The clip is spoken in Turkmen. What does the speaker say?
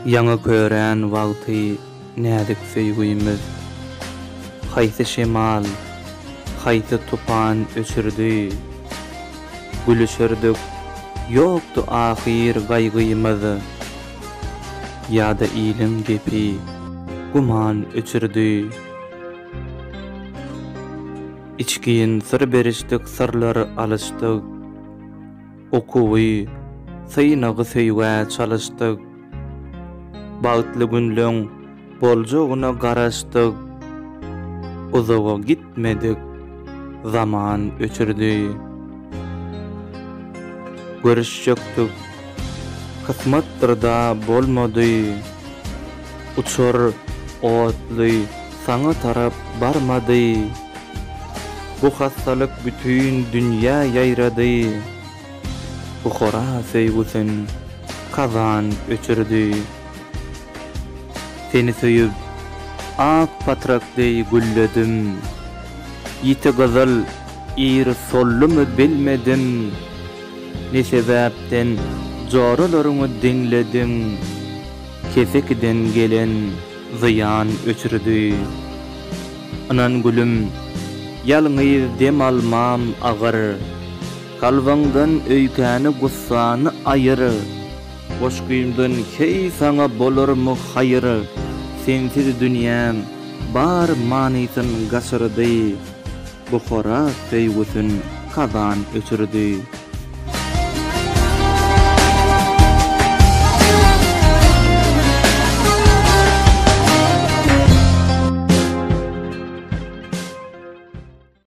Ýaňy körän wagty näzik söýgimiz, Haýsy şemal, haýsy tupan öçürdi. Gülüşerdik, ýokdy ahyr gaýgymyz, Ýa-da iliň gepi güman öçürdi. Içgin syr berişdik, syrlar alyşdyk. Okuwy, synagy söýgä çalyşdyk. Bagtly günleň boljagyna garaşdyk. Uzaga gitmedik, zaman öçürdi. Görüşjekdik, kysmatdyr-da bolmady. Uçar, otly saňa tarap barmady. Bu hassalyk bütin dünýä ýaýrady. Bu horaz söýgüsin kazan öçürdi. Seni söýüp, ak patrak deý gülledim. Ýiti gyzyl ir soldumy bilmedim. Ne sebäpden joralaryňy diňlediň? Kesekiden gelen zyýan öçürdi. Ynan gülüm, ýalňyz dem almam agyr. Kalbyňdan öýkäni gussany aýyr. Goşgymdan heý saňa bolarmy haýyr. Sensiz dünýäm bar manysyn gaçyrdy. Bu horaz söýgüsin kazan öçürdi.